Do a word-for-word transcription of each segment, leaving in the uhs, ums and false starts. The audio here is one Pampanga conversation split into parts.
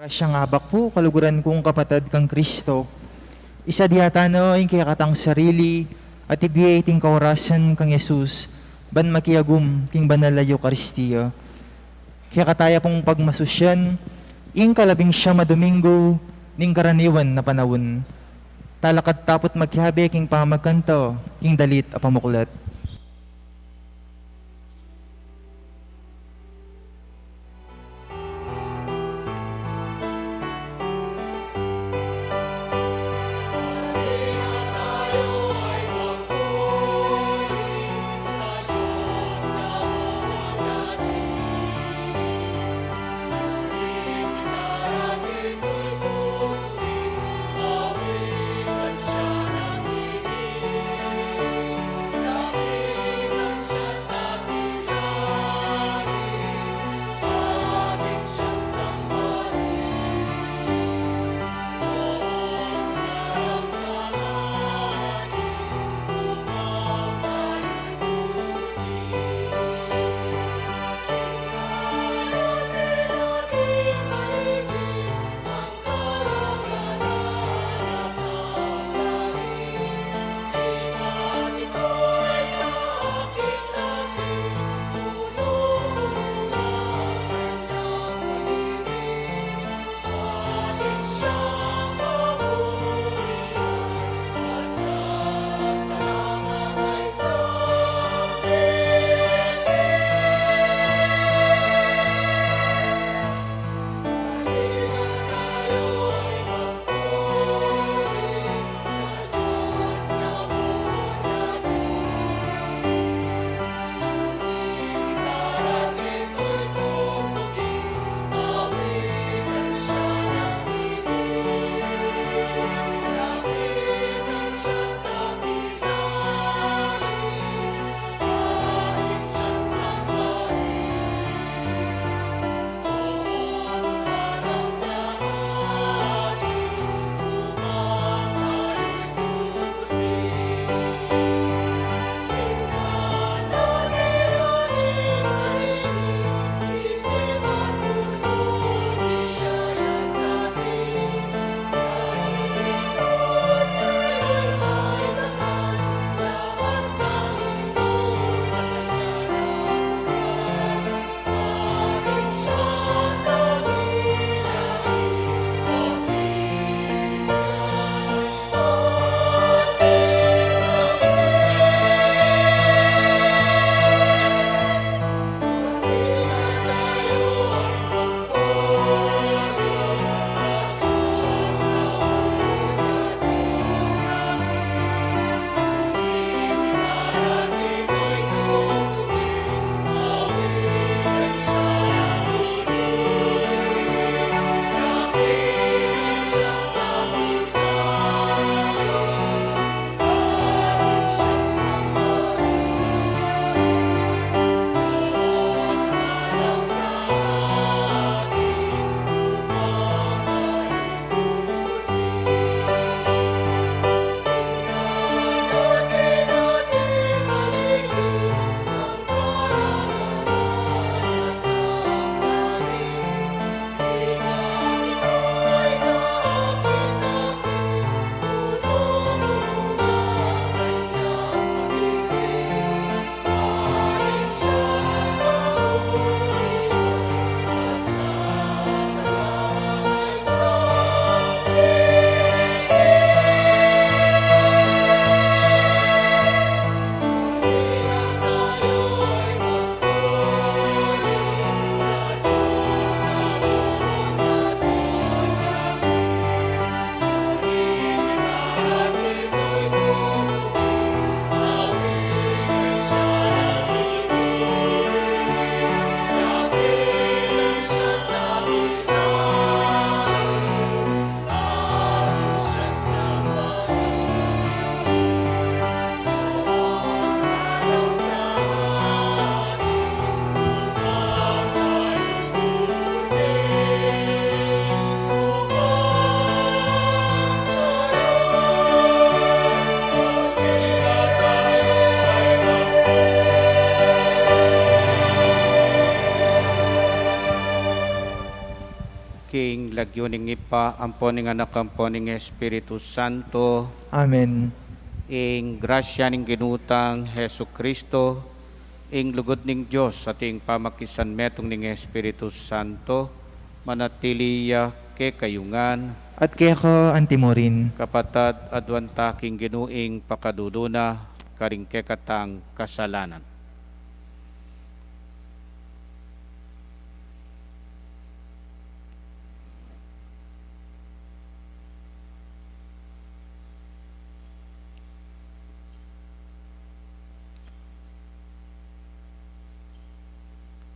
Siya nga abak pu, kaluguran kung kapatad kang Kristo, isadia tana ing kekatang sarili at ibie iting kaorasan kang Jesus ban makiagum king banal a Eukaristia. Kekataya pung pagmasusyan ing kalabing siyam a Domingo ning karaniwan a panaun. Talakad taput makiabe king pamagkanta king dalit a pamuklat. Lagyu ning Ibpa, ampo ning Anak, ampo ning Espiritu Santo. Amen. Ing grasya ning Ginu tang Jesucristo, ing lugud ning Dios, at ing pamakisanmetung ning Espiritu Santo, manatili ya kekayu ngan. At keka antimurin. Kapatad, aduan ta king Ginu ing pakalulu na karing kekatang kasalanan.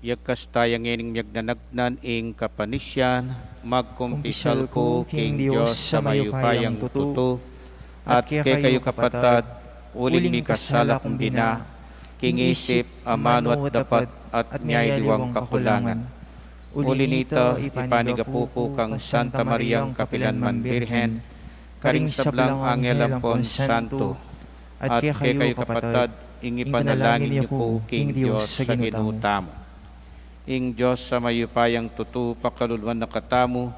Yagkas taya ngening miyagnanagnan ing kapanisian, magkumpisal ku king Dios a mayupayang tutu, at kekayu kapatad, uling mikasala ku dina, king isip, amanu at dapat, at nya iliwang kakulangan. Uli nita, ipanigapu ku kang Santa Mariang kapilan man Birhen, karing sablang angel ampon santo, at kekayu kapatad, ing ipanalangin yu ku king Dios a Ginu tamu. Ing Dios a mayupayang tutu pakaluluan na katamu,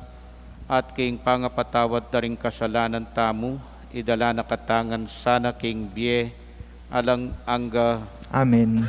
at king pangapatawad da ring kasalanan tamu, idala na kata ngan sana king bie alang angga. Amen.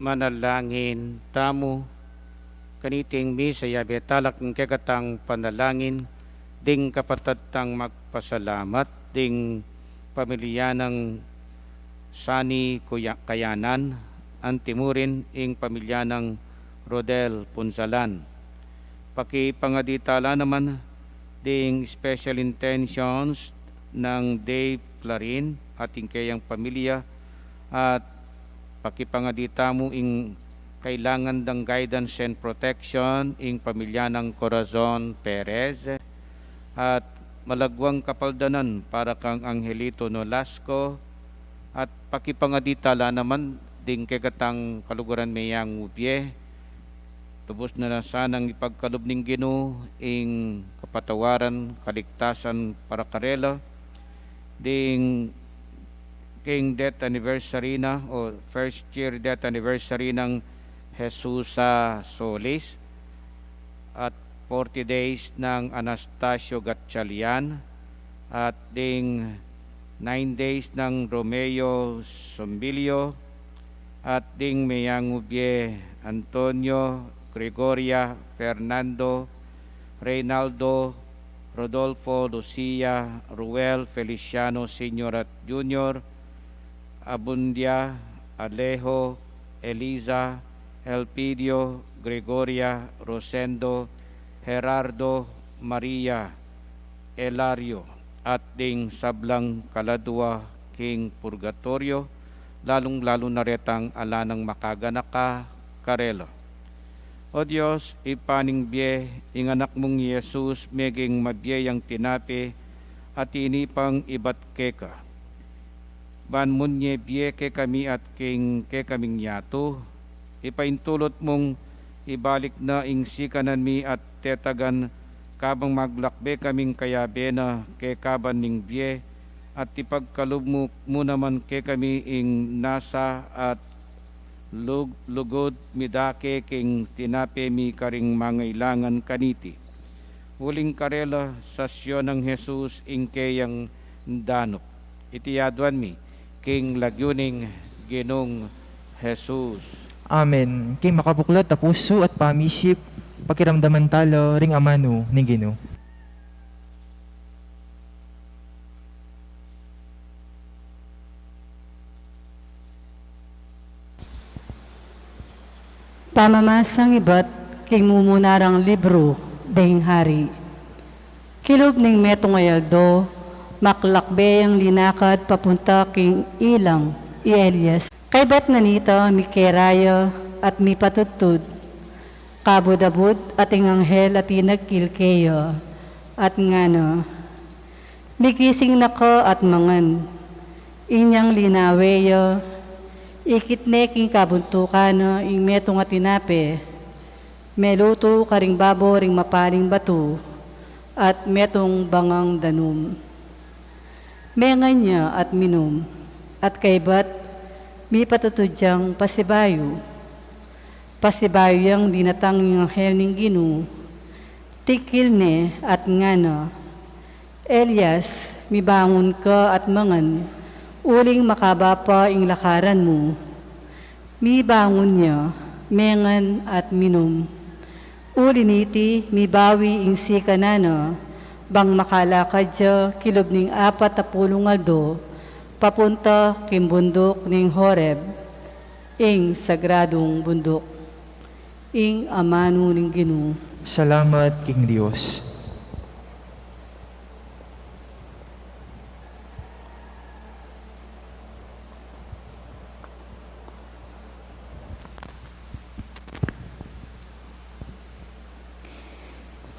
Manalangin tamu. Kaniting misa, yabe ta la king kekatang panalangin ding kapatad tang magpasalamat, ding pamilya nang Sani Kuya-, Kayanan, antimurin ing pamilya nang Rodel Punsalan. Pakipangadi tala naman ding special intentions nang Dave Clarin at ing keyang pamilya, at pakipangadi tamu ing kailangan dang guidance and protection ing pamilya nang Corazon Perez, at malagwang kapaldanan para kang Angelito Nolasco, at pakipangadi tala naman ding kekatang kaluguran meyang ubie. Tubus na na sanang ipagkalub ning Ginu ing kapatawaran, kaligtasan para karela, ding king death anniversary na o first year death anniversary nang Jesusa Solis, at forty days nang Anastasio Gatchalian, at ding nine days nang Romeo Sombilio, at ding meyang ubie Antonio, Gregoria, Fernando, Reynaldo, Rodolfo, Lucia, Ruel, Feliciano Senior at Junior, Abundia, Alejo, Eliza, Elpidio, Gregoria, Rosendo, Gerardo, Maria, Elario, at ding sablang kaladua king purgatorio, lalung-lalu na retang ala nang makaganaka karela. O Dios, Ibpa ning bie, ing Anak mung i Jesus meging mabie yang tinape a tinipang ibat keka, ban munye bie kekami at king kekaming yatu. Ipaintulut mung ibalik na ing sikanan mi at tetagan kabang maglakbe kaming kayabe na kekaban ning bie, at ipagkalub mu, mu naman kekami ing nasa at lug-, lugud mi dake king tinape mi karing mangailangan kaniti. Uling karela sasyo nang Jesus ing keyang danup. Iti aduan mi king lagyu ning Ginung Jesus. Amen. King makabuklat a pusu at pamisip, pakiramdaman tala ring amanu ning Ginu. Pamamasang ibat king mumunarang libru ding hari. Kilub ning metung a aldo, maklakbe yang linakad papunta king ilang i Elias. Kaybat na nita mikera ya at mipatudtud. Kabud-abud at ing anghel a tinagkil keya at ngana, "Migising na ka at mangan." Inyang linawe ya, ikit ne king kabuntukan na ing metung a tinape, melutu karing babo ring mapaling batu, at metung bangang danum. Mengan ya at minum, at kaybat mipatudtud yang pasibayu. Pasibayu yang dinatang ing anghel ning Ginu, tingkil ne at ngana, "Elias, mibangun ka at mangan, uling makaba pa ing lakaran mu." Mibangun ya, mengan at minum. Uli niti, mibawi ing sikanan na, bang makalakad ya kilub ning apat a pulung aldo, papunta king bunduk ning Horeb, ing sagradung bunduk. Ing amanu ning Ginu. Salamat king Dios.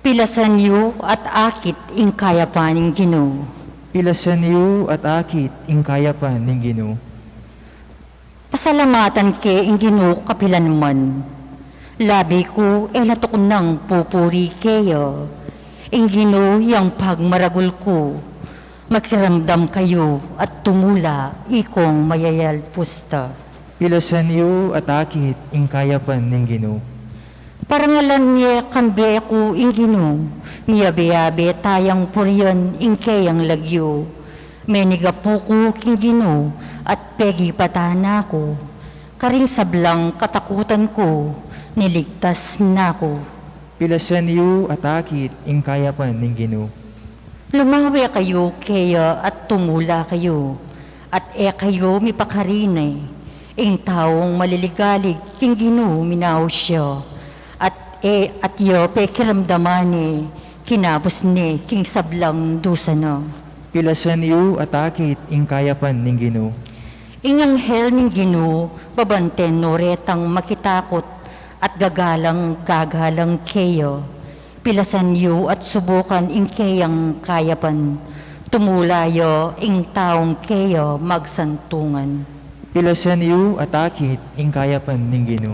Pilasan yu at akit ing kayapan ning Ginu. Pilasan yu at akit ing kayapan ning Ginu. Pasalamatan ke ing Ginu kapilan man. Labi ku e la tuknang pupuri keya. Ing Ginu yang pagmaragul ku. Makiramdam kayu at tumula, ikong mayayalpusta. Pilasan yu at akit ing kayapan ning Ginu. Parangalan ye kambe ku ing Ginu, miyabe-yabe tayang purian ing keyang lagyu. Menigapu ku king Ginu at pegipatan na ku. Karing sablang katakutan ku, niligtas na ku. Pilasan yu at akit ing kayapan ning Ginu. Lumawe kayu keya at tumula kayu, at e kayu mipakarine. Ing taung maliligalig king Ginu minaus ya, at e, at ya pekiramdaman ne, kinabus ne king sablang dusa na. Pilasan yu at akit ing kayapan ning Ginu. Ing anghel ning Ginu, babanten no retang makitakut at gagalang, gagalang keya. Pilasan yu at subukan ing keyang kayapan. Tumula ya ing taung keya magsantungan. Pilasan yu at akit ing kayapan ning Ginu.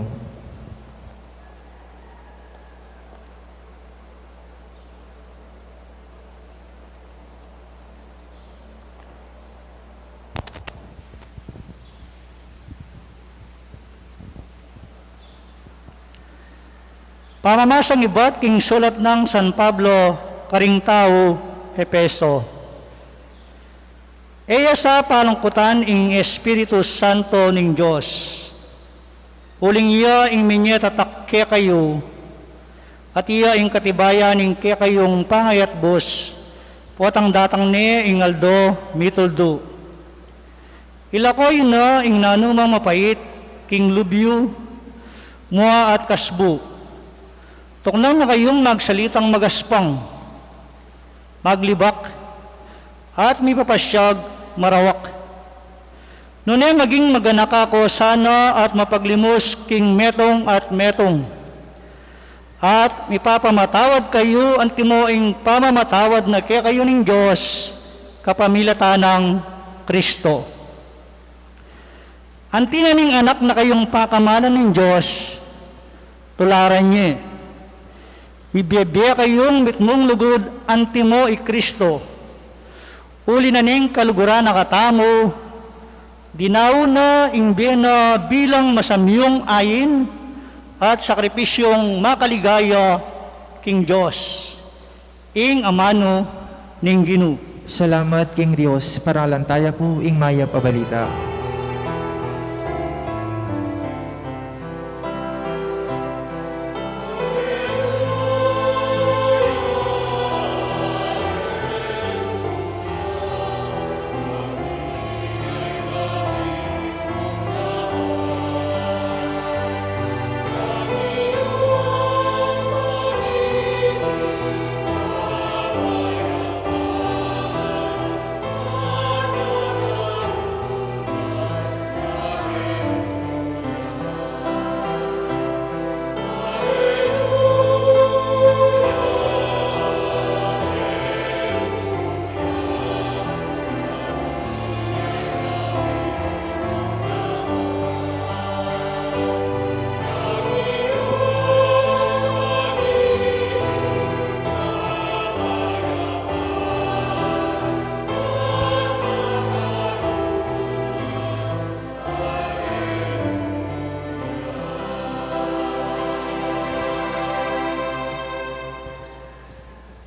Pamamasang ibat king sulat nang San Pablo karing taga Efeso. E ya sa palungkutan ing Espiritu Santo ning Dios, uling iya ing minie tatak kekayu, at iya ing katibayan ning kekayung pangayatbus, potang datang ne ing aldo mituldu. Ilako yu na ing nanumang mapait king lub yu, mua at kasbu. Tuknang na kayung magsalitang magaspang, maglibak, at mipapasyag marawak. Nune maging maganak ako sana at mapaglimus king metung at metung. At mipapamatawad kayu antimo ing pamamatawad na kekayu ning Dios kapamilatan nang Kristo. Anti na ning anak na kayung pakamalan ning Dios, tularan ye. Mibie-bie kayung mitmung lugud antimo i Kristo. Uli na ning kaluguran na katamu, dinaun na ing bie na bilang masamyung ain at sakripisyung makaligaya king Dios, ing amanu ning Ginu. Salamat king Dios, paralan taya pu ing mayap a balita.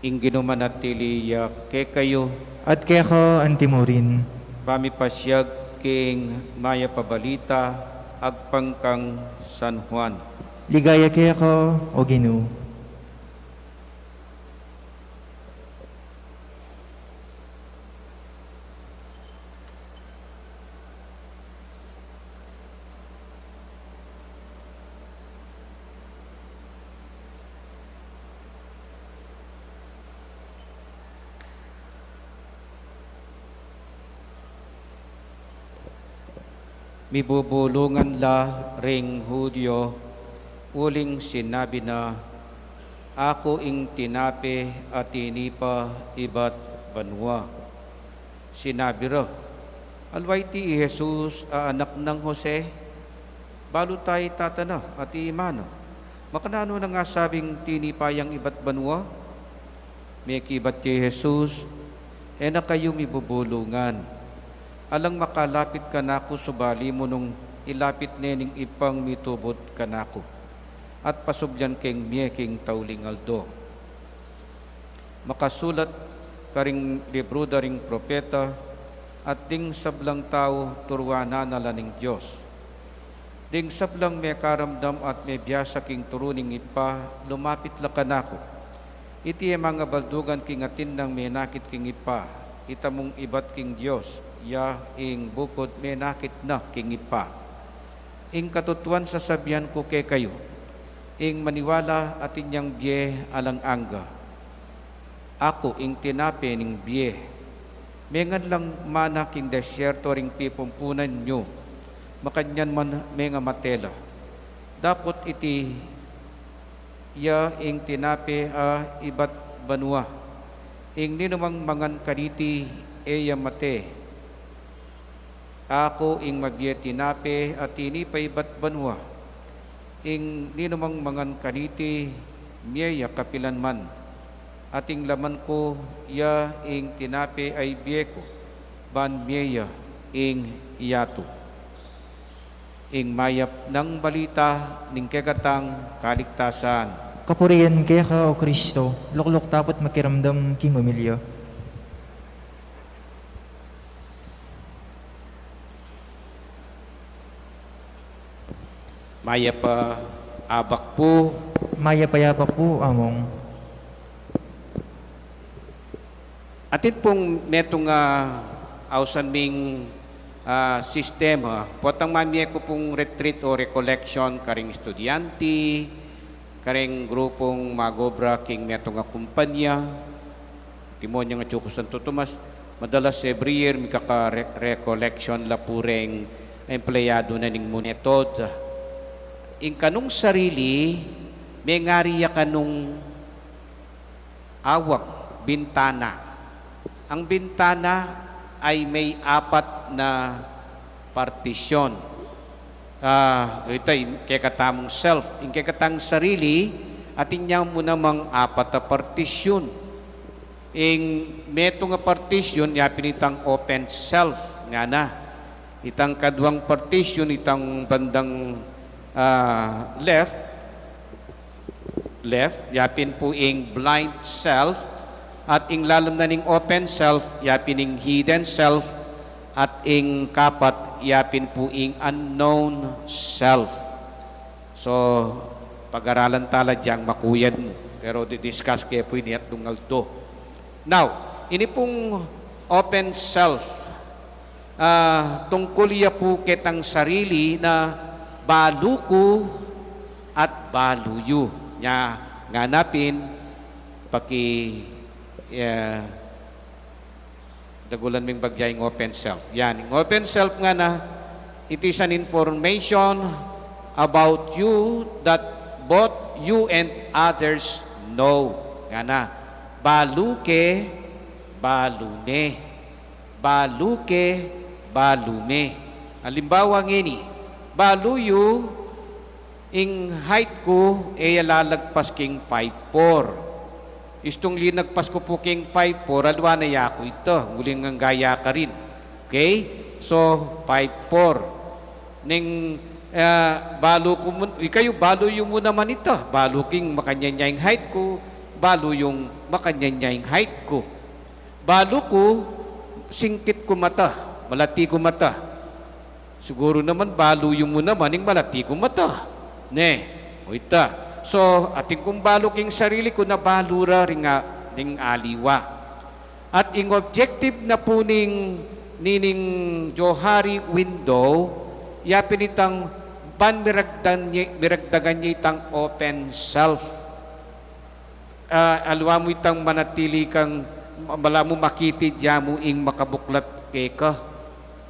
Ing Ginu manatili ya kekayu. At keka antimurin. Pamipasyag king mayap a balita agpang kang San Juan. Ligaya keka, O Ginu. Mibubulungan la ring Judio, uling sinabi na, "Aku ing tinape a tinipa ibat banua." Sinabi ra, "Alwa iti i Jesus a anak nang Jose? Balu ta i tata na at i ima na. Makananu na nga sabing tinipa yang ibat banua?" Mekibat ya i Jesus, "E na kayu mibubulungan. Alang makalapit kanaku subali mu nung ilapit ne ning Ibpang mitubud kanaku, at pasubyan keng mie king tauling aldo." Makasulat karing libru da ring propeta, at ding sablang tau turuanan na la ning Dios. Ding sablang mekaramdam at mebiasa king turu ning Ibpa, lumapit la kanaku. Iti e mangabaldugan king atin nang menakit king Ibpa, ita mung ibat king Dios, ya ing bukud menakit na king Ibpa. Ing katutuan sasabian ku kekayu, ing maniwala atin yang bie alang angga. Aku ing tinape ning bie. Mengan lang mana king desierto ring pipumpunan yu, makanyan man mengamate la. Dapot iti ya ing tinape a ibat banua. Ing ninumang mangan kaniti e ya mate. Aku ing mabie tinape a tinipa ibat banua. Ing ninumang mangan kaniti, mie ya kapilan man. At ing laman ku ya ing tinape a ibie ku, ban mie ya ing yatu. Ing mayap nang balita ning kekatang kaligtasan. Kapurian keka, O Kristo. Lukluk ta pu't makiramdam king omilya. Mayap a abak pu. Mayap a abak pu, Among. Atin pung metung a ausan ming, ah, sistema, potang mamie ku pung retreat o recollection karing estudyante, karing grupung mag-obra king metung a kumpanya, Timonya at Santo Tomas, madalas every year, mikaka-re-, recollection la pu reng empleyado na ning metod. Ing kanung sarili, mengari ya kanung awang, bintana. Ang bintana ay may apat na partisyon. Ah, ita, ing kekatamung self, ing kekatang sarili, atin ya mu namang apat a partisyun. Ing metung a partisyun, yapin itang open self, ngana. Itang kaduang partisyun, itang bandang, ah, left, left, yapin pu ing blind self, at ing lalam na ning open self, yapin ing hidden self, at ing kapat, yapin pu ing unknown self. So, pag-aralan tala dyang makuyan mu. Pero di-discuss ke pu ini at dungal do. Now, ini pung open self, ah, tungkul ya pu ketang sarili na balu ku at balu yu. Nya, ngana pin, paki, eh, dagulan ming bagya ing open self. Yan, ing open self ngana, it is an information about you that both you and others know. Ngana, balu ke, balu me. Balu ke, balu me. Alimbawa ngeni, balu yu, ing height ku, e ya lalagpas king five four. Istung linagpas ku pu king five four, aliwa na yaku ita, uling angga ya karin. Okay? So, five four. Ning, ah, balu ku mu, ikayu, balu yu mu naman ita. Balu king makanyan ya ing height ku, balu yung makanyan ya ing height ku. Balu ku, singkit ku mata, malati ku mata. Siguru naman, balu yu mu naman ing malati ku mata. Ne, o ita. So, atin kung balu king sarili ku na balu ra ring a-, ring aliwa. At ing objective na pu ning, nining Johari window, yapin itang ban miragdan-, miragdagan ya itang open self. Ah, aliwa mu itang manatili kang ma-, mala mu makitid ya mu ing makabuklat keka.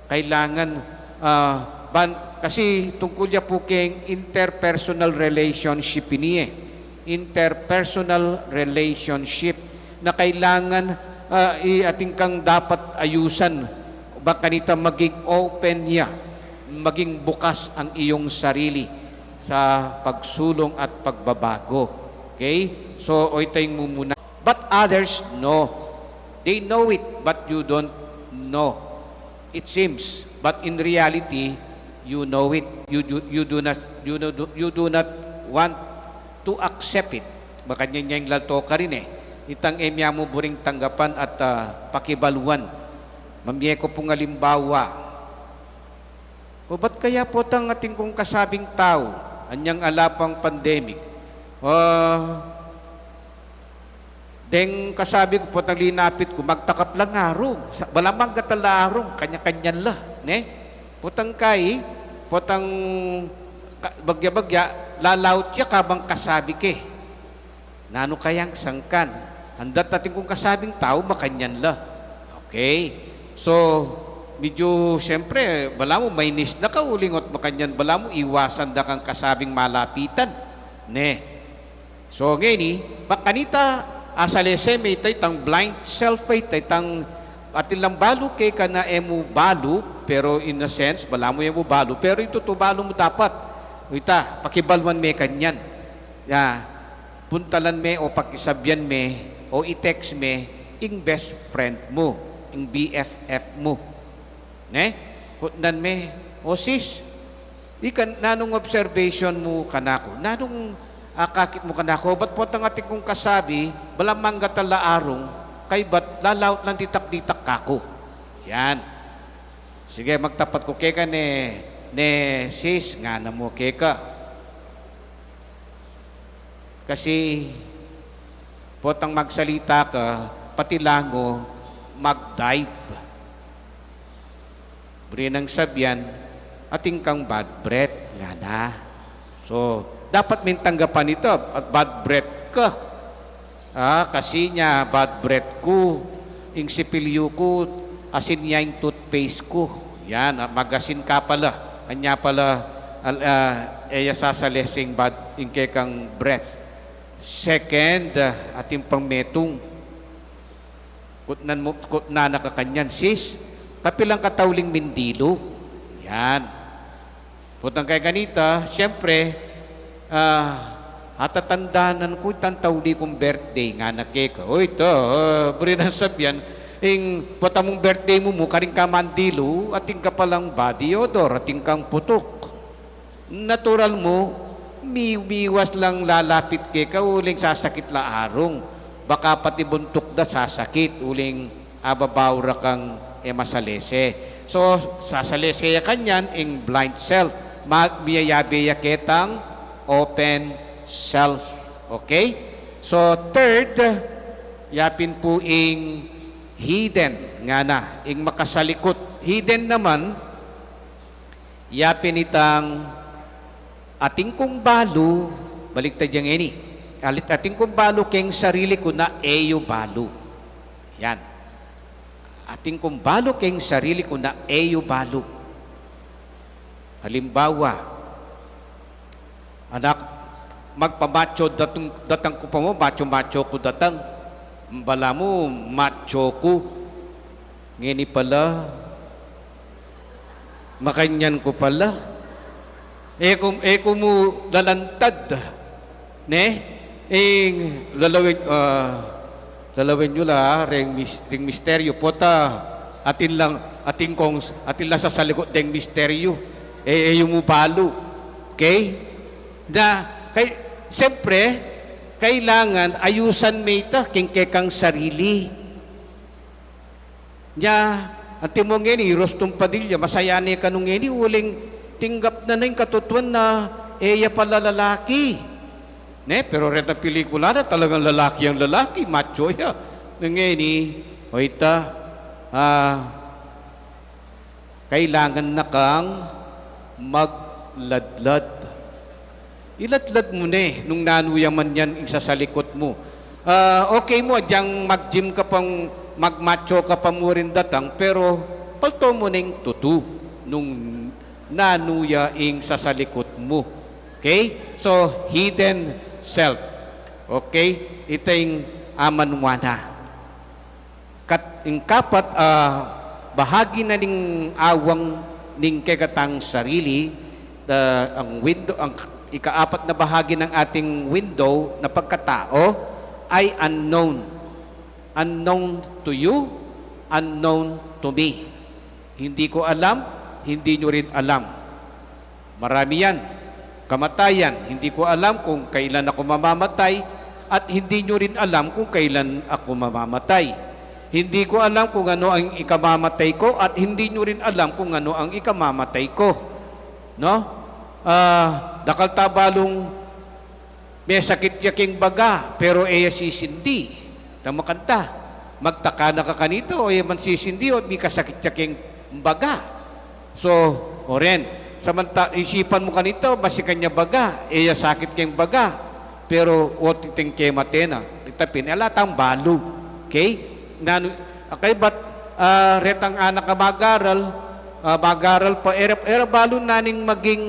Kailangan, ah, ban-, kasi tungkul ya pu keng interpersonal relationship ini e. Interpersonal relationship na kailangan, ah, i-, atin kang dapat ayusan. Ba kanita maging open ya, maging bukas ang iyong sarili sa pagsulung at pagbabago. Okay? So, o ita ing mumuna. But others know. They know it, but you don't know. It seems, but in reality, you know it. You do, you do not, you do, you do not want to accept it. Makanyan ya ing lalto karin e. Itang e mya mu buring tanggapan at, ah, pakibaluan. Mamie ku pung alimbawa. O, ba't kaya potang atin kung kasabing tau, anyang ala pang pandemic? Ah, deng kasabi ku, potang linapit ku, magtakap lang arung. Sa-, bala mang gatal arung, kanya-kanyan la, ne? Potang kai, Potang ka-, bagya-bagya, lalaut ya kabang kasabi ke. Nanu kayang sangkan? Anda tating kung kasabing tau, makanyan la. Okay. So, medyo, siyempre, balamu, mainis na ka, uling ot makanyan, balamu, iwasan da kang kasabing malapitan. Ne? So, ngeni, makanita, asalese me ita itang blind self, ita itang atin lang balu keka na e mu balu, pero in a sense, balamu e mu balu, pero ing tutu balu mu dapat. O ita, pakibaluan me kanyan. Ya, puntalan me o pakisabian me o i-text me ing best friend mu, ing B F F mu. Ne? Kutnan me, "O sis, ikan, nanung observation mu kanaku? Nanung akakit mu kanaku? Ba't potang atin kung kasabi, balamu manggat ala arung, kaybat lalaut lang ditak-ditak kaku?" Yan. Sige, magtapat ku keka ne, ne sis, ngana mu keka. Kasi, potang magsalita ka, pati langu, mag-dive. Buri nang sabian, atin kang bad breath, ngana. So, dapat meng tanggapan ita, at bad breath ka. Ah, kasi nya, bad breath ku, ing sipilyu ku, asin ya ing toothpaste ku. Yan, ah, mag-asin ka pala. Anya pala, al-, ah, e ya sasaleseng bad, ing kekang breath. Second, ah, atin pang metung. Kutnan mu, kutnan na ka kanyan, "Sis, kapilan ka tauling mindilu?" Yan. Potang kaya kanita, siyempre, ah, atatandanan ku itang tauli kung birthday, ngana keka. Uy, ita, ah, buri nang sabian, ing pota mung birthday mu mu, karin ka mandilu, atin ka palang body odor, atin kang putuk. Natural mu, mi-, miwas lang lalapit keka, uling sasakit la arung. Baka pati buntuk da sasakit, uling ababaw ra kang e masalese. So, sasalese ya kanyan ing blind self. Ma-, miyayabe ya ketang open self. Okay? So, third, yapin pu ing hidden, ngana, ing makasalikut. Hidden naman, yapin itang atin kung balu, baliktad ya ngeni. Alit-, atin kung balu keng sarili ku na e yu balu. Yan. Atin kung balu keng sarili ku na e yu balu. Halimbawa, anak, magpamacho datang, datang ku pa mu, macho-macho ku datang. Balamu, macho ku. Ngeni pala, makanyan ku pala. E ku, e ku mu lalantad, ne? Ing lalawin, ah, lalawin yu la, ring mis-, ring misteryu. Pota, atin lang, atin kong, atin lang sasalikut deng misteryu. E, e yu mu balu. Okay? Na, kay, siyempre, kailangan ayusan me ita, king kekang sarili. Nya, antimo ngeni, Rostom Padilla, masaya ne kanu ngeni, uling tinggap na na ing katutuan na, e ya pala lalaki. Ne, pero reta pelikula na, talagang lalaki yang lalaki, macho ya. Na ngeni, o ita, ah, kailangan na kang magladlad. Iladlad mu ne nung nanu ya man yan ing sasalikut mu. Ah, okay mu, agyang mag-gym ka pang, magmacho ka pa mu rin datang, pero palto mu neng tutu nung nanu ya ing sasalikut mu. Okay? So, hidden self. Okay? Ita ing amanwana. Kat-, ing kapat, ah, bahagi na ning awang ning kekatang sarili, ah, ang window, ang ikaapat na bahagi ng ating window na pagkatao ay unknown. Unknown to you, unknown to me. Hindi ko alam, hindi nyo rin alam. Marami yan. Kamatayan, hindi ko alam kung kailan ako mamamatay at hindi nyo rin alam kung kailan ako mamamatay. Hindi ko alam kung ano ang ikamamatay ko at hindi nyo rin alam kung ano ang ikamamatay ko. No? Ah, dakal ta balung mesakit ya king baga, pero e ya sisindi. Tama kanta, magtaka na ka kanita, o e man sisindi, o mikasakit ya king baga. So, o rin. Samanta, isipan mu kanita, basikan ya baga, e ya sakit keng baga. Pero, o, titing kemate na. Ita pin, ala tang balu. Okay? Nanu, akay bat, ah, retang anak a magaral, ah, magaral pa, era, era balu na ning maging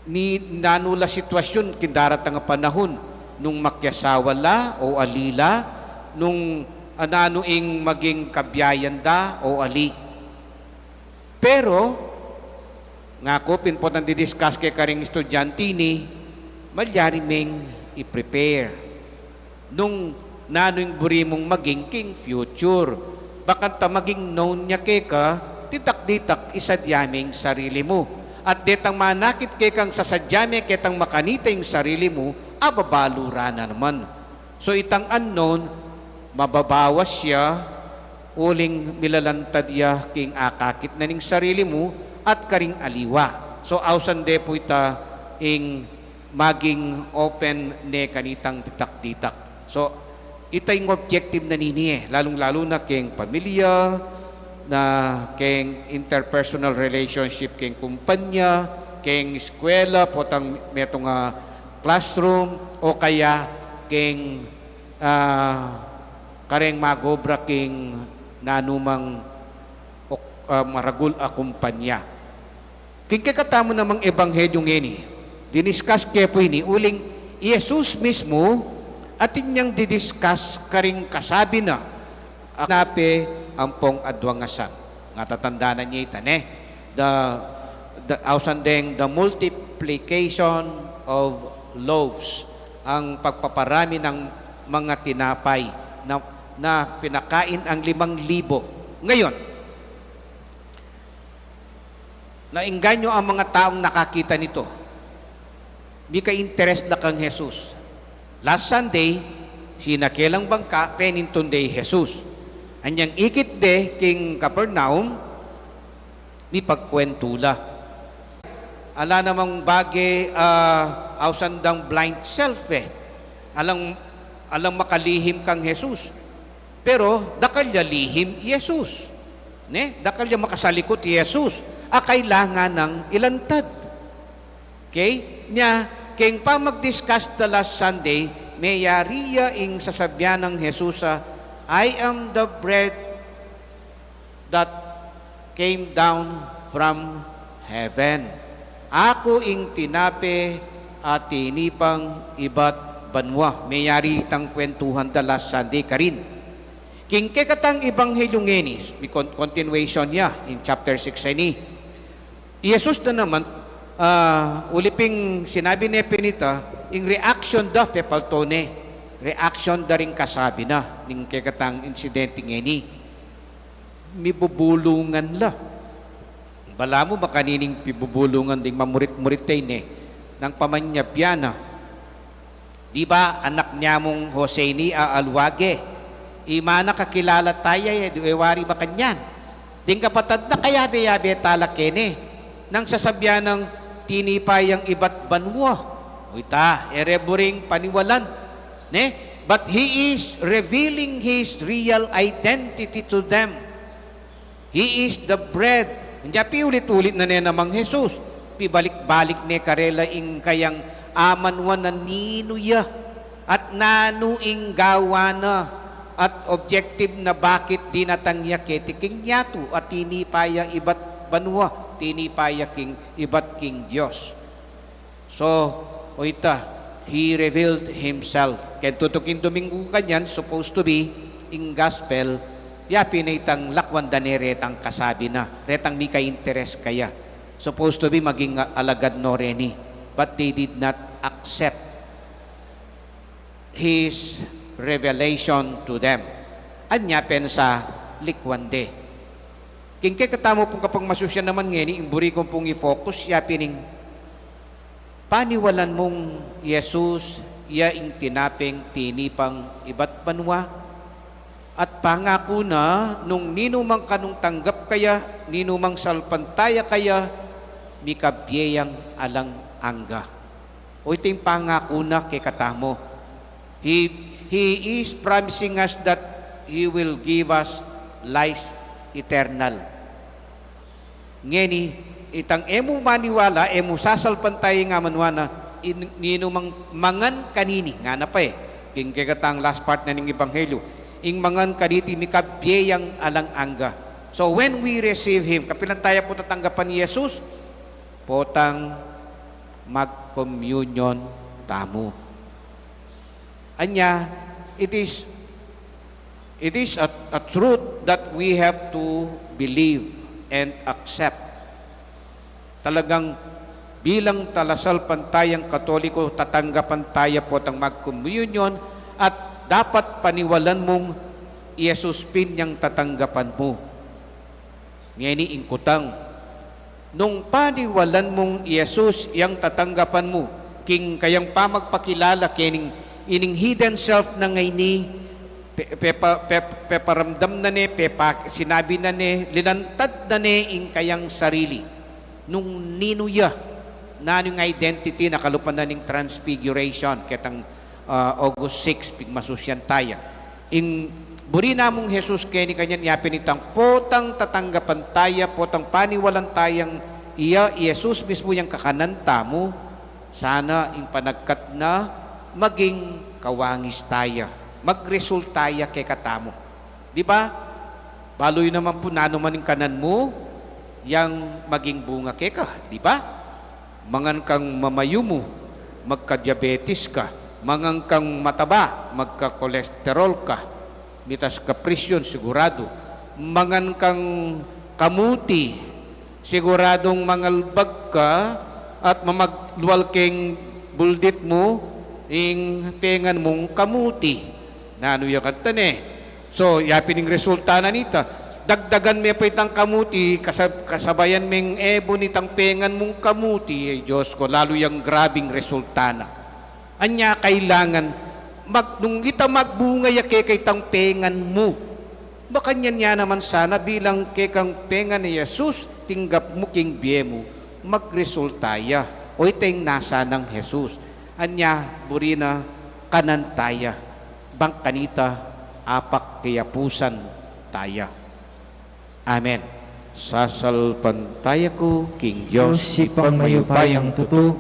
ni nanu la sitwasyun king daratang a panahun, nung makiasawa la o ali la, nung, ah, nanu ing maging kabiayan da o ali. Pero, ngaku pin potang didiscuss ke karing estudyante ini, malyari meng i-prepare nung nanu ing buri mung maging king future. Bakanta maging known ya keka, ditak-ditak isadya me ing sarili mu. At detang manakit kekang sasadya me ketang makanita ing sarili mu, ababalu ra na naman. So, itang unknown, mababawas ya, uling milalantad ya king akakit na ning sarili mu at karing aliwa. So, ausan de pu ita ing maging open ne kanitang ditak-ditak. So, ita ing objective na nini e, lalung-lalu na keng pamilya, na keng interpersonal relationship keng kumpanya, keng eskwela, potang metung a classroom, o kaya keng, ah, kareng mag-obra keng nanumang ok-, ah, maragul a kumpanya. King kekatamu namang ebanghelyu ngeni, diniscuss ke pu ini, uling i Jesus mismu atin yang didiscuss karing kasabi na, a tinape ampong adwang asang. Nga tatandanan ye ita, ne? The, the, ausan deng the multiplication of loaves, ang pagpaparami ng mga tinapay na, na pinakain ang limang libo. Ngayon, naengganyo ang mga taong nakakita nito. Mika-interest la kang Jesus. Last Sunday, sinake lang bangka, penintun de i Jesus. Anyang ikit de king Capernaum, mipagkwentu la. Ala namang bage, ah, ausan dang blind self e. Alang, alang makalihim kang Jesus. Pero dakal ya lihim i Jesus. Ne? Dakal ya makasalikut i Jesus. A kailangan nang ilantad. Okay? Nya, keng pamag-discuss da last Sunday, meyari ya ing sasabyan nang Jesus a, "I am the bread that came down from heaven." Aku ing tinape a tinipang ibat banua. Meyari itang kwentuhan da last Sunday karin. King kekatang ebanghelyu ngeni, mi con-, continuation ya in chapter six ini. I Jesus na naman, ah, uli ping sinabi ne pin ita, ing reaction da, pepalto ne, reaction da ring kasabi na, ning kekatang insidente ngeni. Mibubulungan la. Balamu makanining pibubulungan ding mamurit-murit e, ne? Nang pamanyabyan na. Di ba, anak nia mung Jose ini a alwage? Ima na kakilala taya e, di e wari makanyan. Ding kapatad na kayabe-yabe tala kene. Nang sasabyan nang tinipa yang ibat banua. O ita, e re buring paniwalan. Ne? But he is revealing his real identity to them. He is the bread. Nya piulit-ulit na ne namang Jesus. Pibalik-balik ne karela ing kayang amanwa na ninu ya at nanu ing gawa na at objective na bakit dinatang ya keti king yatu at tinipa ya ibat banua, tinipa ya king ibat king Dios. So, o ita, he revealed himself. Keng tutuking Domingo kanyan, supposed to be, ing gospel, ya pin itang lakwan da ne retang kasabi na, retang mika-interest kaya. Supposed to be maging a-, alagad no reni, but they did not accept his revelation to them. Anya pensa likwan de. King kekatamu pung kapagmasusyan naman ngeni, ing buri kung pung i-focus ya pin ing paniwalan mung Jesus ya ing tinapeng tinipang ibat banua. At pangaku na nung ninumang kanung tanggap kaya, ninumang salpantaya kaya, mikabie yang alang angga. O ito ing pangaku na kekatamu. He, he is promising us that He will give us life eternal. Ngeni, Itang e mu maniwala, e mu sasalpantaya ing amanuan na, in-, ninumang mangan kanini, ngana pa e, king kekatang last part na ning ebanghelyo, ing mangan kaniti mikabie yang alang angga. So when we receive Him, kapilan taya pu tatanggapan i Jesus? Potang mag-communion tamu. Anya, it is, it is a, a truth that we have to believe and accept. Talagang bilang talasalpantayang Katoliko, tatanggapan taya potang mag-communion at dapat paniwalan mung i Jesus pin yang tatanggapan mu. Ngeni ing kutang, nung paniwalan mung i Jesus yang tatanggapan mu, king kayang pamagpakilala kening ining hidden self na ngeni, pe-, pepa-, pe-, peparamdam na ne, pepa-, sinabi na ne, linantad na ne ing kayang sarili. Nung ninu ya, nanu ing identity na kalupa na ning Transfiguration, ketang ah, August six, pigmasusyan taya. Ing buri namung Jesus keni kanyan yapin itang potang tatanggapan taya, potang paniwalan tayang iya, i Jesus mismu yang kakanan tamu, sana ing panagkat na maging kawangis taya, magresulta ya kekatamu. Di ba? Balu yu naman pu nanu man ing kanan mu, yang maging bunga keka, di ba? Mangan kang mamayumu, magka-diabetes ka. Mangan kang mataba, magka-cholesterol ka. Mitas ka presyon, sigurado. Mangan kang kamuti, siguradung mangalbag ka at mamaglual keng buldit mu, ing tengan mung kamuti. Nanu ya kanita ne? So, yapin ing resulta na nita. Dagdagan me pa itang kamuti, kasab-, kasabayan meng ebon itang tengan mung kamuti. Ay, Diyos ko, lalu yang grabing resulta na. Anya kailangan, mag-, nung ita magbunga ya keka itang tengan mu. Makanyan ya naman sana bilang kekang tengan i Jesus, tinggap mu king bie mu, magresulta ya. O ita ing nasa nang Jesus. Anya, buri na kanan taya. Bang kanita, apak keyapusan taya. Amen. Sasalpantaya ku king Dios, Dios Ibpang mayupayang tutu,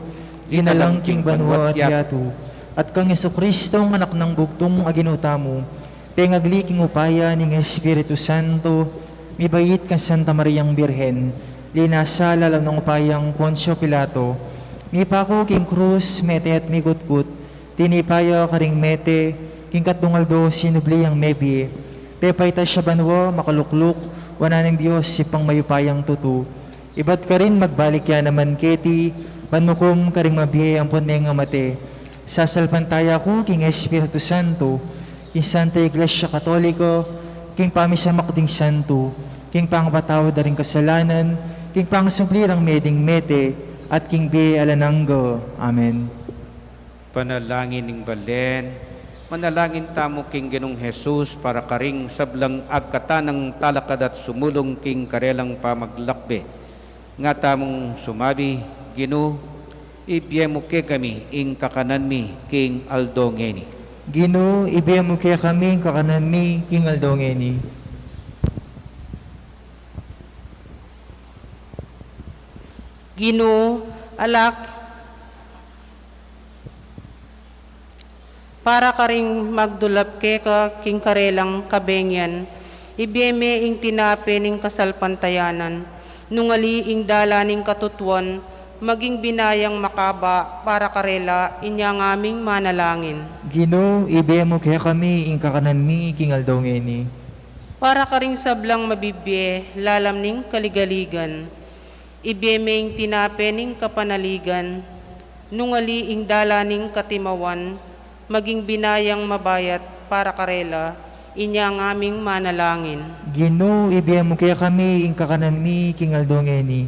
linalang king banua at yatu, at kang Jesucristo, anak nang bugtung a Ginu tamu, pengagli king upaya ning Espiritu Santo, mibait kang Santa Mariang Birhen, linasa lalam nang upayang Poncio Pilato, mipaku king krus, mete at mikutkut, tinipa ya karing mete, king katdung aldo sinubli yang mebie, pepaitas ya banua, makalukluk wanan ning Dios Ibpang mayupayang tutu. Ibat karin magbalik ya naman keti, ban mukum karing mabie ampon mengamate. Sasalpantaya ku king Espiritu Santo, king Santa Iglesia Katolika, king pamisamak ding santo, king pangapatawad da ring kasalanan, king pangasubli rang meding mete, at king bie alang angga. Amen. Panalangin ning balen. Manalangin tamu king Ginung Jesus para karing sablang agkatan nang talakad at sumulung king karelang pamaglakbe. Nga tamung sumabi, Ginu, ibie mu kekami ing kakanan mi king aldo ngeni. Ginu, ibie mu kekami ing kakanan mi king aldo ngeni. Ginu, alak para karing magdulap keka king karelang kabengian, ibie me ing tinape ning kasalpantayanan, nung ali ing dalan ning katutuan, maging binayang makaba para karela, inya ngaming manalangin. Ginu, ibie mu kekami ing kakanan mi king aldo ngeni. Para karing sablang mabibie lalam ning kaligaligan, ibie me ing tinape ning kapanaligan, nung ali ing dalan ning katimawan, maging binayang mabayat para karela, inya ngaming manalangin. Ginu, ibie mu kekami ing kakanan mi king aldo ngeni.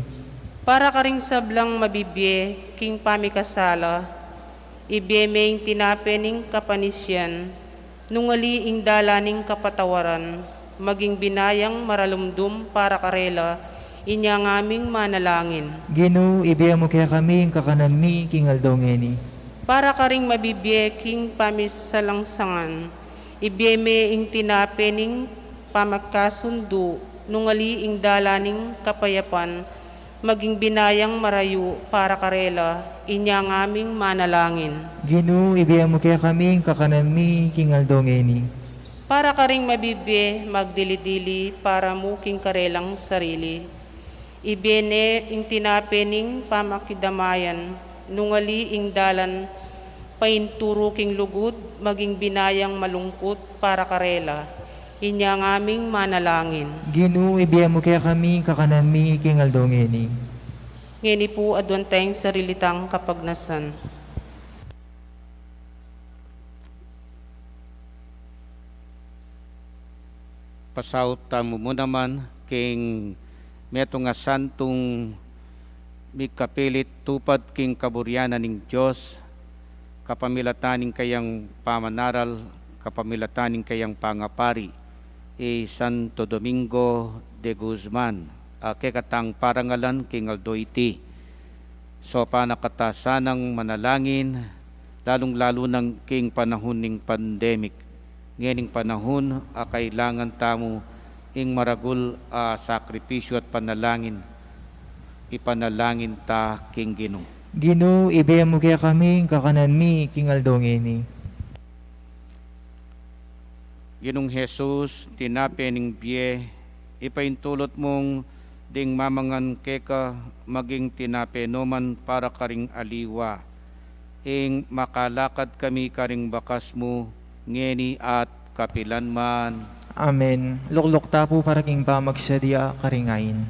Para karing sablang mabibie king pamikasala, ibie me ing tinape ning kapanisian, nung ali ing dalan ning kapatawaran, maging binayang maralumdum para karela, inya ngaming manalangin. Ginu, ibie mu kekami ing kakanan mi king aldo ngeni. Para karing mabibie king pamisalangsangan, ibie me ing tinape ning pamakasundu, nung ali ing dalan ning kapayapan, maging binayang marayu para karela, inya ngaming manalangin. Ginu, ibie mu kekami ing kakanan mi king aldo ngeni. Para karing mabibie, magdili-dili para mu king karelang sarili. Ibie ne ing tinape ning pamakidamayan, nung ali ing dalan painturu king lugud, maging binayang malungkut para karela. Inya ngaming manalangin. Ginu, ibie mu kekami ing kakanan mi king aldo ngeni. Ngeni pu aduan tang sarili tang kapagnasan. Pasaut tamu mu naman king metung a santung migkapilit tupad king kaburian ning Dios, kapamilatan ning kayang pamanaral, kapamilatan ning kayang pangapari, i Santo Domingo de Guzman, a kekatang parangalan king aldo iti. Saupan na kata sanang manalangin, lalung-lalu na king panahun ning pandemic. Ngening panahun a kailangan tamu ing maragul a sakripisyu at panalangin, ipanalangin ta king Ginu. Ginu, ibie mu kekami ing kakanan mi king aldo ngeni. Ginung Jesus, tinape ning bie, ipaintulut mung ding mamangan keka maging tinape no man para karing aliwa. Ing makalakad kami karing bakas mu, ngeni at kapilan man. Amen. Lukluk ta pu para king pamagsadia karing ain.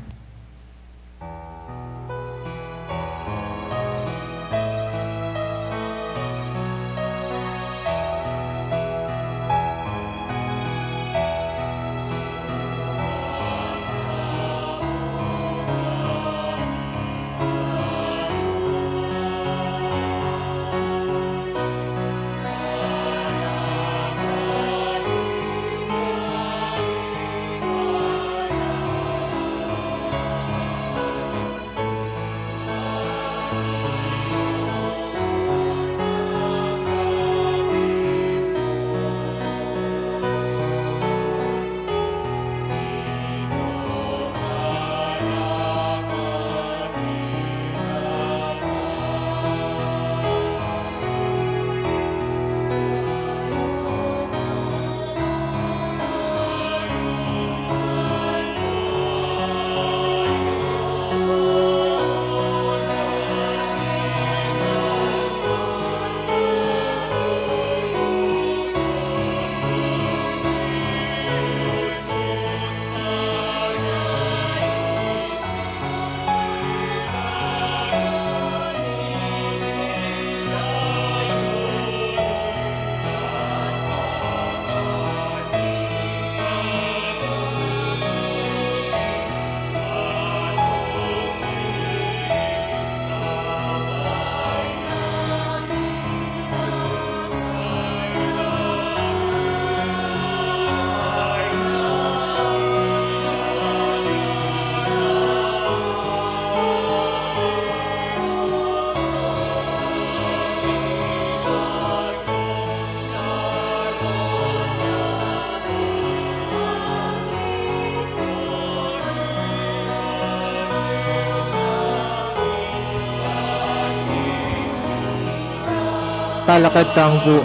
Talakad tamu pu.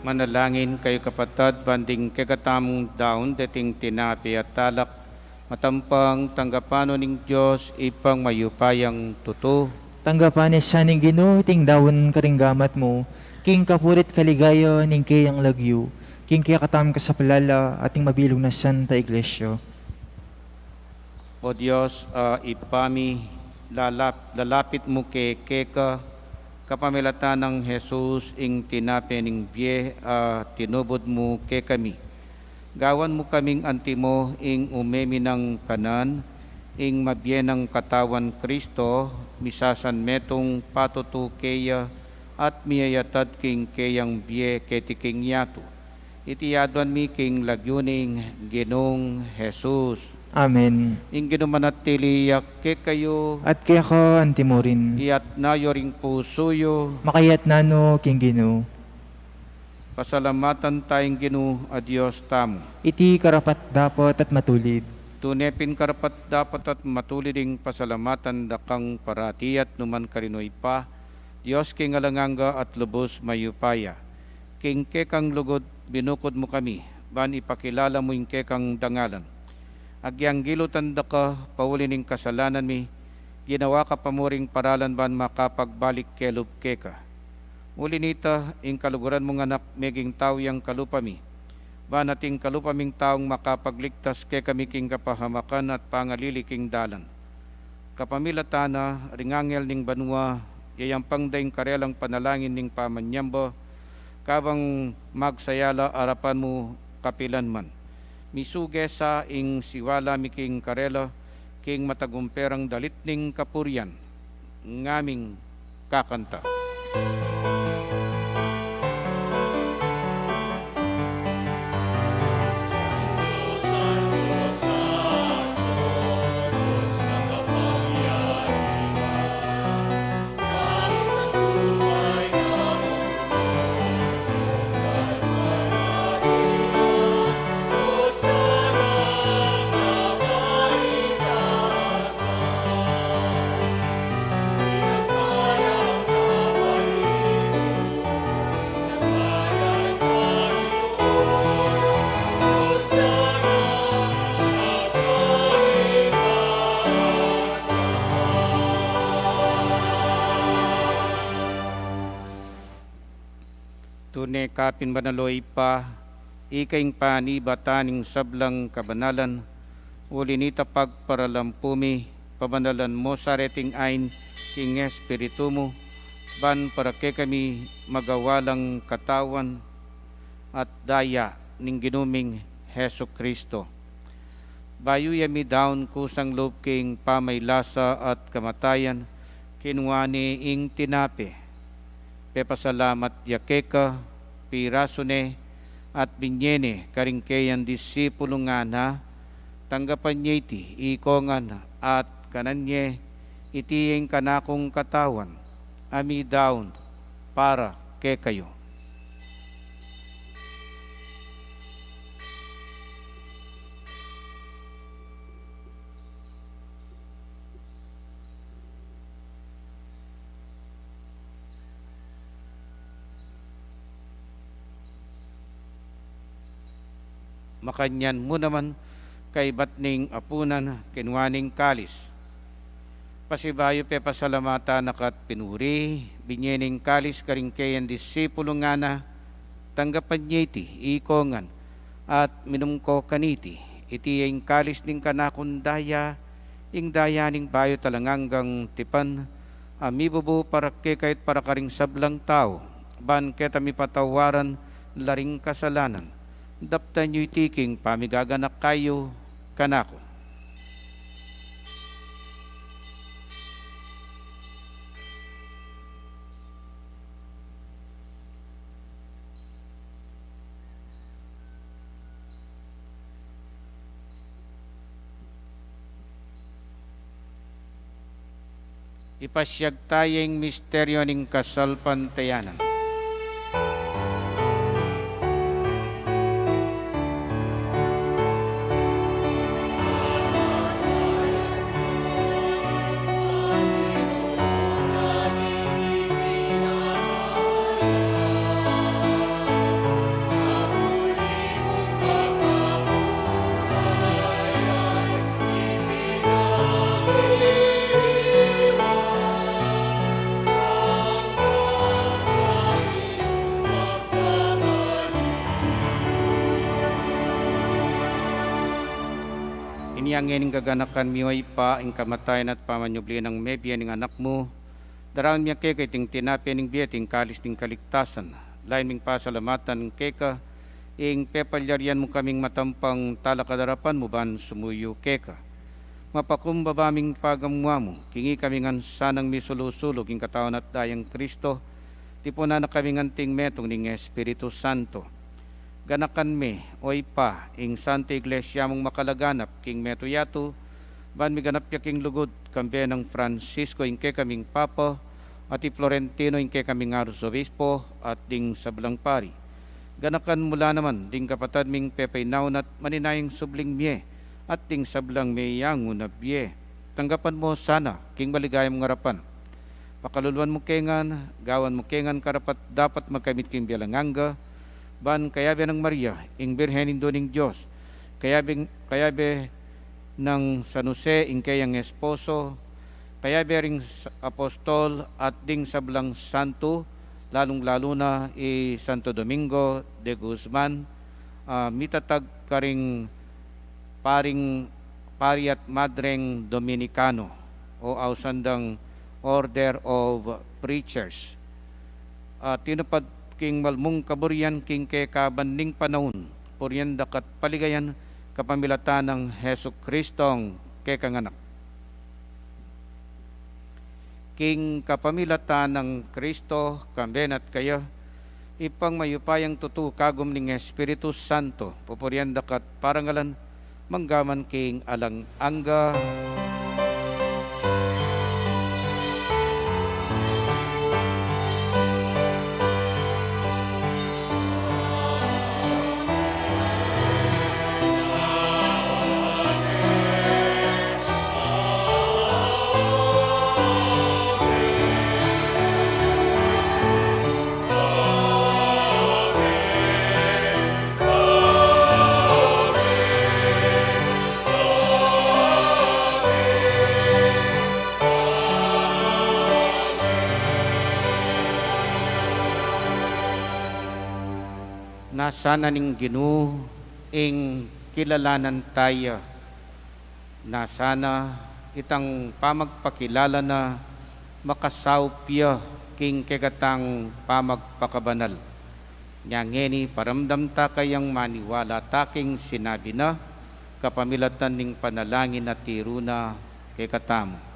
Manalangin kayu, kapatad, ban ding kekatamung daun deting tinape at alak, matampang tanggapan no ning Dios, Ibpang mayupayang tutu. Tanggapan na sa ning Ginu iting daun karing gamat mu, king kapurian at kaligayan ning keyang lagyu, King kekatamung kasaplalan at ning mabilug nang Santa Iglesia. O Dios, a Ibpa mi, lalap-, lalapit mu ke keka kapamilatan nang Jesus ing tinape ning bie a tinubud mu kekami. Gawan mu kaming antimo ing ume mi nang kanan ing mabie nang katawan Kristo, misasanmetung patutu keya at miyayatad king keyang bie keti king yatu. Iti aduan mi king lagyu ning Ginung Jesus. Amen. Ing Ginu manatili ya kekayu. At keka antimo rin. Iyatas yu ring pusu yu. Makayatas no king Ginu. Pasalamatan taya ing Ginu a Dios tamu. Iti karapat-dapat at matulid. Tune pin karapat-dapat at matulid ing pasalamatan da kang parati at nukarin man, O Ibpa, Dios king alang angga at lubus mayupaya. King kekang lugud binukud mu kami, ban ipakilala mu ing kekang dangalan. Agyanggilutan da ka pauli ning kasalanan mi, ginawa ka pa mu ring paralan ban makapagbalik kelub keka. Uli nita, ing kaluguran mung Anak meging tau yang kalupa mi, ban ating kalupa ming taung makapagligtas kekami king kapahamakan at pangalili king dalan. Kapamilatan na ring anghel ning banua, yayampang da ing karelang panalangin ning pamanyamba, kabang magsayala arapan mu kapilan man. Misuge sa ing siwala mi king karela, king matagumperang dalit ning kapurian. Ngaming kakanta. Tune ka pin banal, O Ibpa, ika ing panibatan ning sablang kabanalan, uli nita pagparalampu mi, pabanalan mu sa reting ain king Espiritu mu, ban para kekami magawa lang katawan at daya ning Ginu ming Jesucristo. Bayu ya midaun kusang lub king pamaylasa at kamatayan, kinua ne ing tinape, pepasalamat ya keka, pirasu ne, at binye ne karing keyang disipulu, ngana: Tanggapan ye iti ikongan at kanan ye, iti ing kanakung katawan, a midaun para kekayu. Makanyan mu naman, kaybat ning apunan, kinua ne ing kalis. Pasibayu pepasalamatan na ka't pinuri, binye ne ing kalis karing keyang disipulu, ngana: Tanggapan ye iti ikongan at minum ko kaniti, iti ya ing kalis ning kanakung daya, ing daya ning bayu at alang anggang tipan, a mibubu para kekayu at para karing sablang tau, ban keta mipatawaran la ring kasalanan. Daptan yu iti king pamigaganaka yu kanaku. Ipasiag taya ing misteryu ning kasalpantayanan. Inya ngeni ing gaganakan mi, o Ibpa, ing kamatayan at pamanyubli nang mebie ning Anak mu, daraun mi keka iting tinape ning bie at ing kalis ning kaligtasan. Lalu ming pasalamatan keka ing pepalyarian mu kaming matampang talakad king arapan mu ban sumuyu keka. Mapakumbaba ming pagamu-amu, king ikami ngan sanang misulu-sulu king katawan at dayang Kristo, tipunan na kami ngan king metung ning Espiritu Santo. Ganakan me, o Ibpa, ing Santa Iglesia mung makalaganap king metung yatu, ban miganap ya king lugud, kambe nang Francisco ing kekaming Papa, at i Florentino ing kekaming Arsobispo, at ding sablang pari. Ganakan mu la naman ding kapatad ming pepainaun at maninayang subling mie, at ding sablang meyangu na bie. Tanggapan mu sana king maligaya mung arapan. Pakaluluan mu ke ngan, gawan mu ke ngan karapat-dapat magkamit king bie alang angga, ban kayabe nang Maria, ing Birhen Indu ning Dios, kayabe, kayabe nang San Jose, ing keyang esposo, kayabe ring s-, apostol, at ding sablang santo, lalung-lalu na i Santo Domingo de Guzman, a, mitatag karing paring, pari at madreng Dominikano, o ausan dang Order of Preachers. A, tinupad king malmung kaburian king kekaban ning panaun, purian da ka at paligayan kapamilatan nang Jesucristong kekang Anak. King kapamilatan nang Kristo, kambe na at kaya, Ibpang mayupayang tutu, kagum ning Espiritu Santo, pupurian da ka at parangalan, mangga man king alang angga. Nasa na ning Ginu ing kilalanan taya. Nasa na itang pamagpakilala na makasaup ya king kekatang pamagpakabanal. Nya ngeni, paramdam ta kayang maniwala ta king sinabi na, kapamilatan ning panalangin a tiru na kekatamu.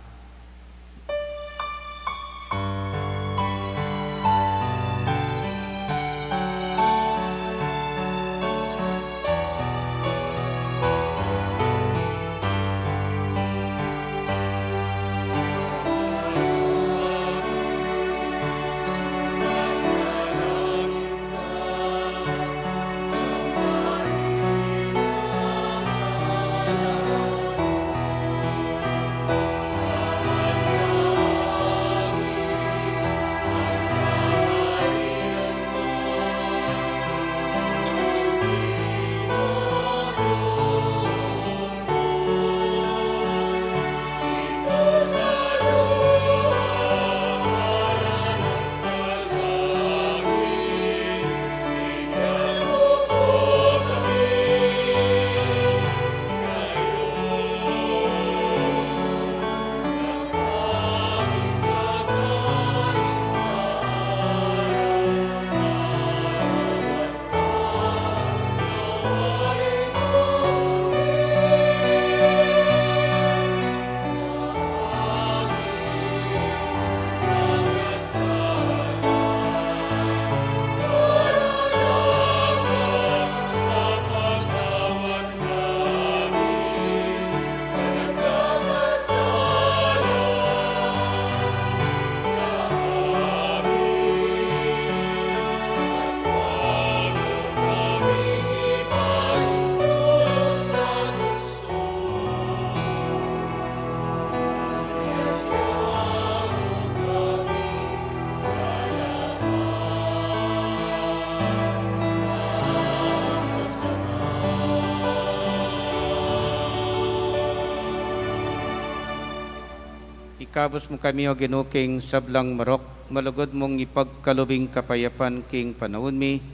Ikabus mu kami, O Ginu, king sablang marok, malugud mung ipagkalub ing kapayapan king panaun mi,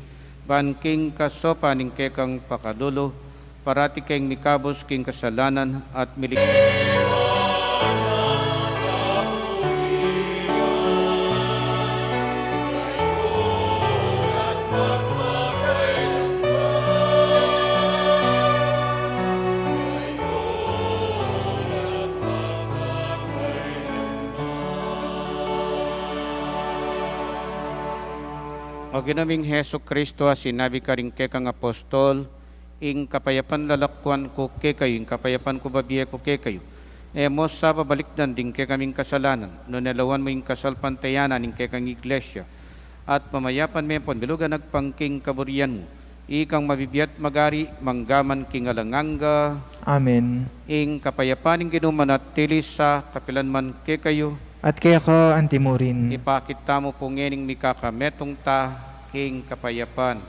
ban king kasaupan ning kekang pakalulu, parati keng mikabus king kasalanan at mili- O Ginu ming Jesucristo, a sinabi karing kekang apostol, ing kapayapan lalakuan ku kekayu, ing kapayapan ku babie ku kekayu. E mu sa babalikdan ding kekaming kasalanan, nune lawan mu ing kasalpantayanan ning kekang Iglesia, at pamayapan me pon bilugan agpang king kaburian mu. Ikang mabibie at magari, mangga man king alang angga. Amen. Ing kapayapan ning Ginu manatili sa kapilan man kekayu. At keka antimurin. Ipakit tamu pu ngening mikakametung ta king kapayapan.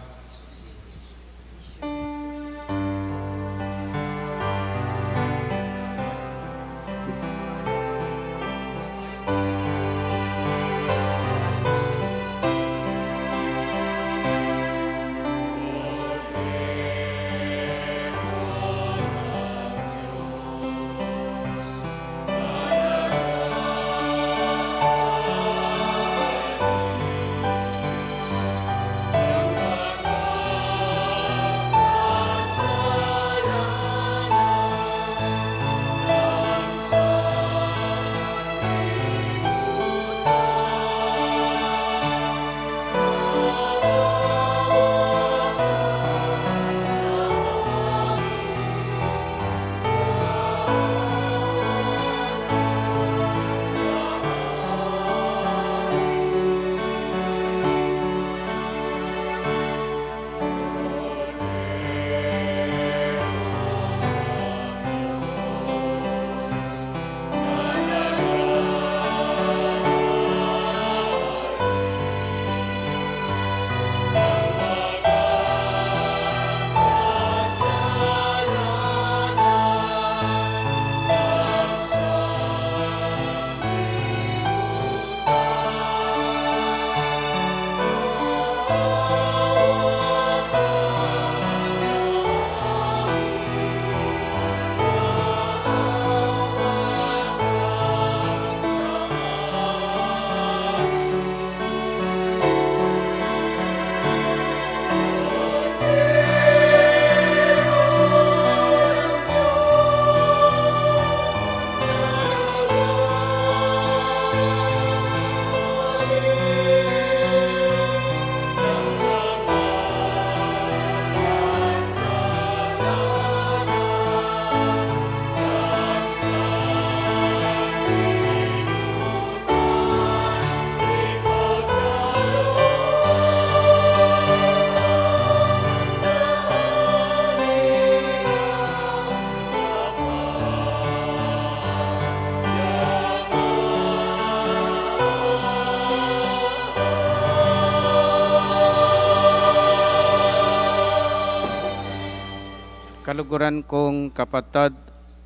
Kaluguran kung kapatad,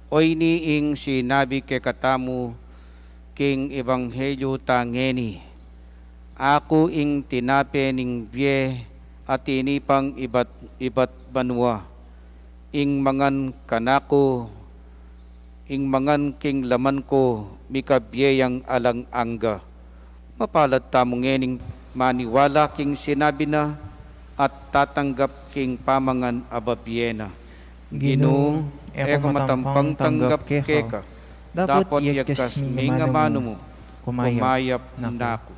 o ini ing sinabi kekatamu king ebanghelyu ta ngeni: Aku ing tinape ning bie a tinipang ibat, ibat banua. Ing mangan kanaku, ing mangan king laman ku, mikabie yang alang angga. Mapalad tamu ngening maniwala king sinabi na at tatanggap king pamangan a babie na. Ginu, e ku matampang tanggap keka, dapot iagkas me ing amanu mu, kumayap na ku.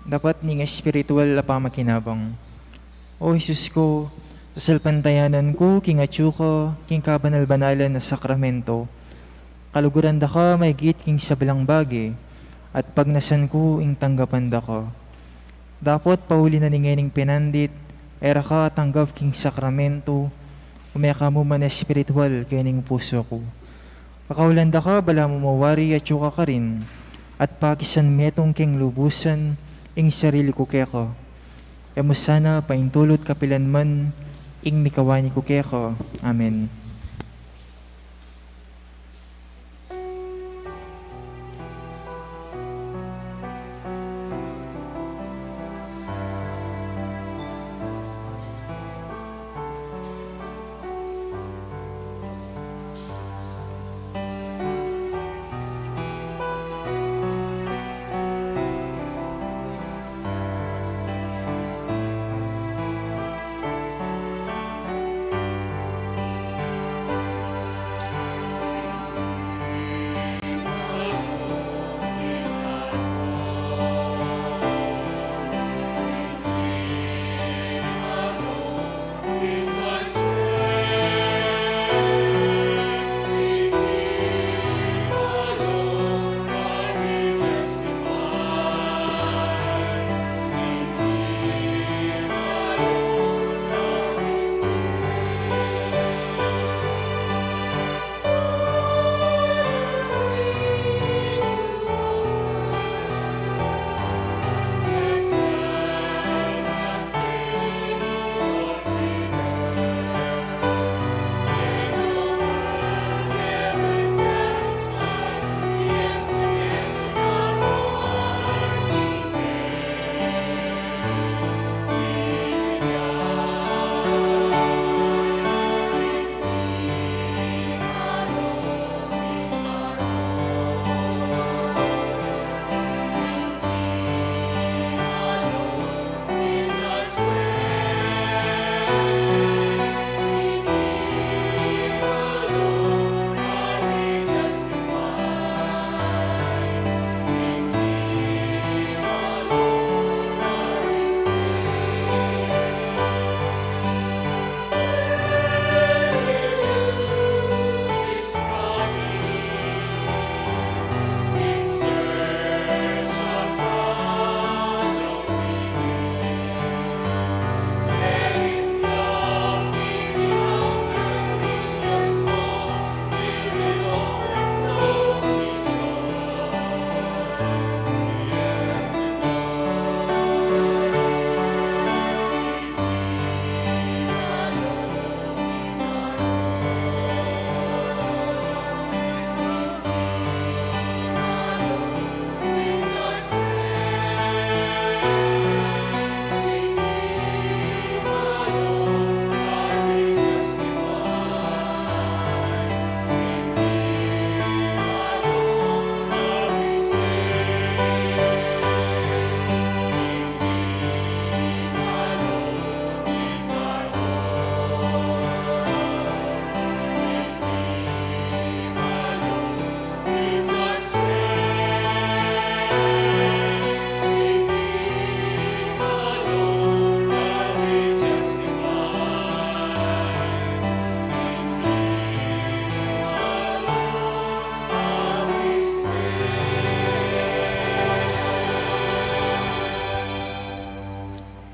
Dapat ning espiritual a pamakinabang. O Jesus ku, sasalpantayanan ku king atyu ka king kabanal-banalan a sakramento. Kaluguran da ka maigit king sablang bage, at pagnasan ku ing tanggapan da ka. Dapot pauli na ning ngening pinandit, e ra ka atanggap king sakramento, ume ka mu man espiritual kening pusu ku. Kakaulan da ka balamu mawari atyu ka karin, at pakisan metung keng lubusan ing sarili ku keka. E mu sana paintulut kapilan man Ing mikawani ku keko. Amen.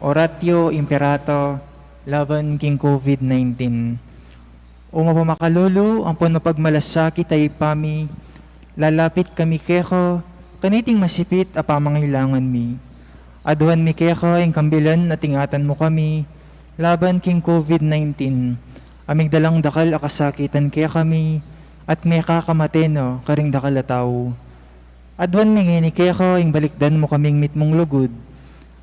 Oratio Imperator laban king COVID nineteen. O mapamakalulu ampon mapagmalasakit a Ibpa mi, lalapit kami keka kaniting masipit a pamangailangan mi. Aduan mi keka ing kambilan at ingatan mu kami laban king COVID nineteen, a migdalang dakal a kasakitan kekami at mekakamate na karing dakal a tau. Aduan mi ngeni keka ing balikdan mu kaming mitmung lugud,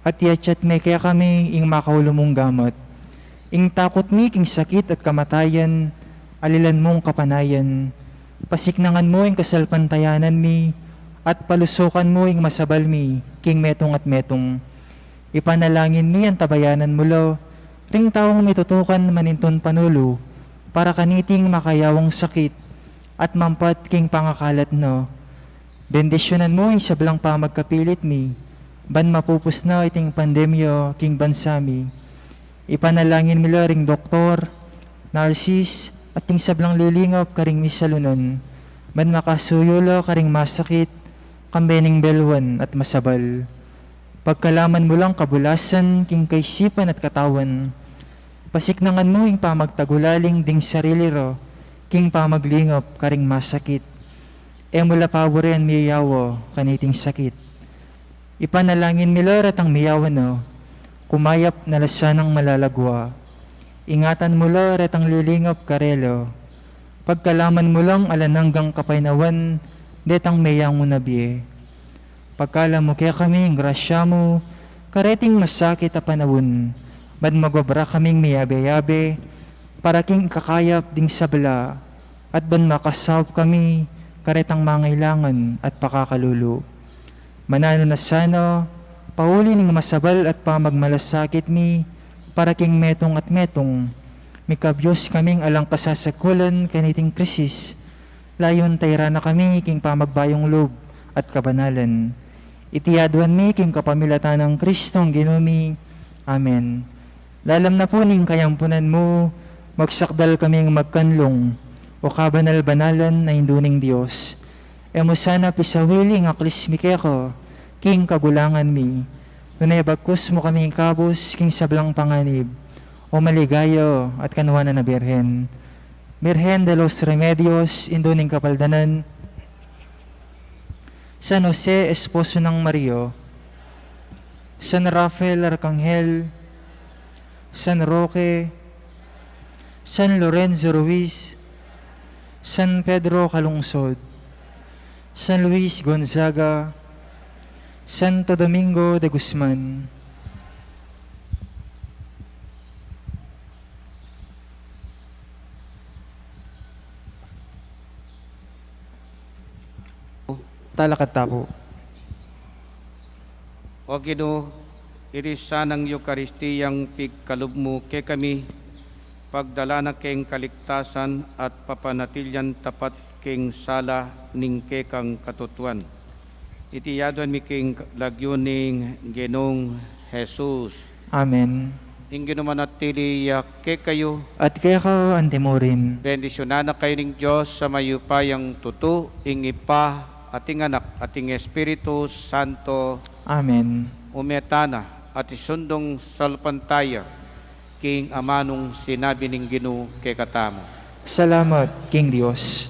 at iatsat me kekami ing makaulu mung gamat. Ing takut mi king sakit at kamatayan, alilan mung kapanayan. Pasiknangan mu ing kasalpantayanan mi, at palusukan mu ing masabal mi king metung at metung. Ipanalangin mi antabayanan mu la ring taung mitutukan manintun panulu para kaniting makayawang sakit at mampat king pangakalat na. Bendisyunan mu ing sablang pamagkapilit mi ban mapupus na iting pandemya king bansa mi. Ipanalangin mi la ring doktor, narsis, at ing sablang lilingap karing misalunan ban makasuyu la karing masakit, kambe ning belwan at masabal. Pagkalaman mu lang kabulasan king kaisipan at katawan. Pasiknangan mu ing pamagtagulaling ding sarili ra king pamaglingap karing masakit. E mu la paburen miyawa kaniting sakit. Ipanalangin mi la retang miyawa na, kumayap na la sanang malagwa. Ingatan mu la retang lilingap karela. Pagkalaman mu lang alang anggang kapaynawan detang meyangu na bie. Pagkalub mu kekami ing grasya mu kareting masakit a panaun, ban magobra kaming miyabe-yabe para king ikakayap ding sabla, at ban makasaup kami karetang mangailangan at pakakalulu. Mananu na sana, pauli ning masabal at pamagmalasakit mi, para king metung at metung, mikabyus kaming alang kasasakulan kaniting krisis, layun tairan na kami king pamagbayung lub at kabanalan. Iti aduan mi king kapamilatan nang Kristong Ginu mi. Amen. Lalam na pu ning kayampunan mu, magsakdal kaming magkanlung, o kabanal-banalan a Indu ning Dios. E mu sana pisawili ing aklis mi keka king kagulangan mi, nune bagkus mu kaming ikabus king sablang panganib, o maligaya at kanuanan a Birhen. Birhen de los Remedios, Indu ning Kapaldanan, San Jose, esposo nang Maria, San Rafael Arkanghel, San Roque, San Lorenzo Ruiz, San Pedro Calungsod, San Luis Gonzaga, Santo Domingo de Guzman. Talakad ta pu. O Ginu, iti sanang Eukaristiyang pigkalub mu kekami, pagdala na king kaligtasan at papanatilian tapat king sala ning kekang katutuan. Iti aduan mi king lagyu ning Ginung Jesus. Amen. Ing Ginu manatili ya kekayu. At keka antimurin. Bendisyunan na kayu ning Dios a mayupayang tutu, ing Ibpa, at ing Anak, at ing Espiritu Santo. Amen. Ume tana, at isundung salpantaya king amanung sinabi ning Ginu kekatamu. Salamat king Dios.